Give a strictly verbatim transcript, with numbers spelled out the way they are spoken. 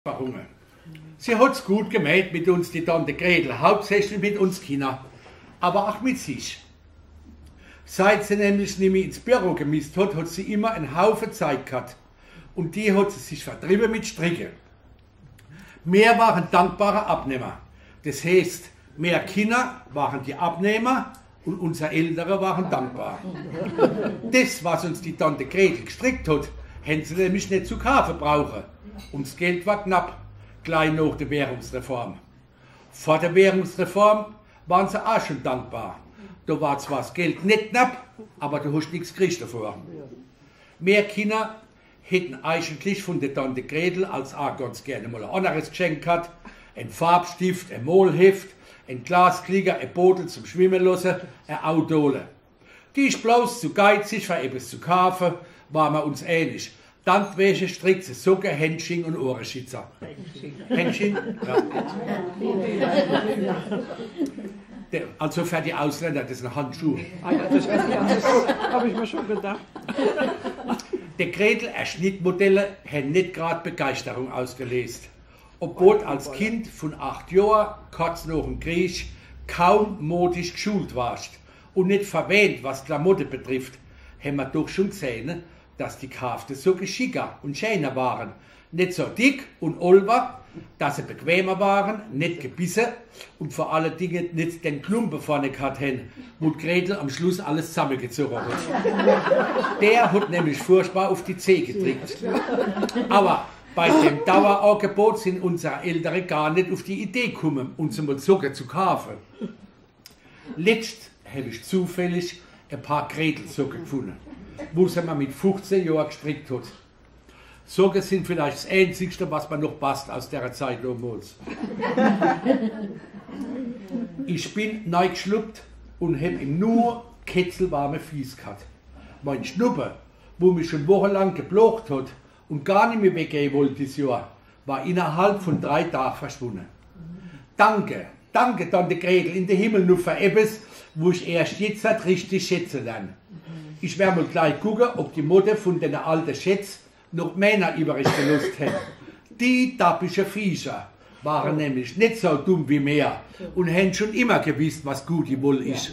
Vereinbarunge. Sie hot's gut gemeint mit uns, die Tante Gretel, hauptsächlich mit uns Kinner, awwer ach mit sich. Seit se nämlich nimmi ins Büro gemisst hot, hot se immer en Haufe Zeit ghat. Un die hot se sich vertriwwe mit Stricke. Mir waren dankbare Abnehmer. Des heeßt, mir Kinner waren die Abnehmer un unser Eltere waren dankbar. Des, was uns die Tante Gretel gestrickt hot, hänn se nämlich net zu kaafe brauche. Un s Geld war knapp, glei noch de Währungsreform. Vor de Währungsreform waren se ach schun dankbar. Do war zwar s Geld net knapp, awwer du hoscht nix gekriegt devor. Mir Kinner hätten eigentlich vun de Tante Gretel als ach ganz gern mol e anneres Geschenk ghat. En Farbstift, e Molheft, en Glasklicker, e Bodel zum Schwimme losse, e Audole. Die is bloß zu geizig, fer ebbes zu kaafe, war mer uns ähnlich. Dantwege, Strickse, Socke, Händsching un Ohreschützer. Händsching? Ja. De, also fer die Ausländer, des sin Handschuh. Ah ja, des, des hab ich mer schun gedacht. De Gretel ehr Schnittmodelle hänn net grad Begeischterung ausgelöst. Obwohl als Kind vun acht Johr, korz noch'm Krieg, kaum modisch geschult warscht un net verwähnt, was Klamotte betrifft, hämmer doch schun gesehne, dass die kaafte Socke schicker un scheener waren. Net so dick un olwer, dass se bequemer waren, net gebisse un vor alle Dinge net den Klumpe vorne ghat hänn, wo d' Gretel am Schluss alles zammegezoge hot. Der hot nämlich furchtbar uf die Zeh gedrickt. Awwer bei dem Dauerangebot sin unsere Eltere gar net uf die Idee kumme, uns emol Socke zu kaafe. Letscht hab ich zufällig e Paar Gretel-Socke gefunne, wo se mer mit fuchzeh Johr gestrickt hot. Socke sin vielleicht s Äänzigste, was mer noch passt aus dere Zeit domols. Ich bin neigeschluppt un hab in nu ketzelwarme Fieß ghat. Mein Schnuppe, wo mich schun wochelang geploocht hot un gar nimmi weggehe wollt des Johr, war innerhalb vun drei Dag verschwunne. Danke, danke, Tante Gretel, in de Himmel nupf, fer ebbes, wo ich erscht jetzt halt richtig schätze lern. Ich wer mol glei gucke, ob die Modde vun dene alte Schätz noch Mähner iwwerisch gelosst hänn. Die dappische Viecher waren nämlich net so dumm wie mir un hänn schun immer gewisst, was gudi Woll is.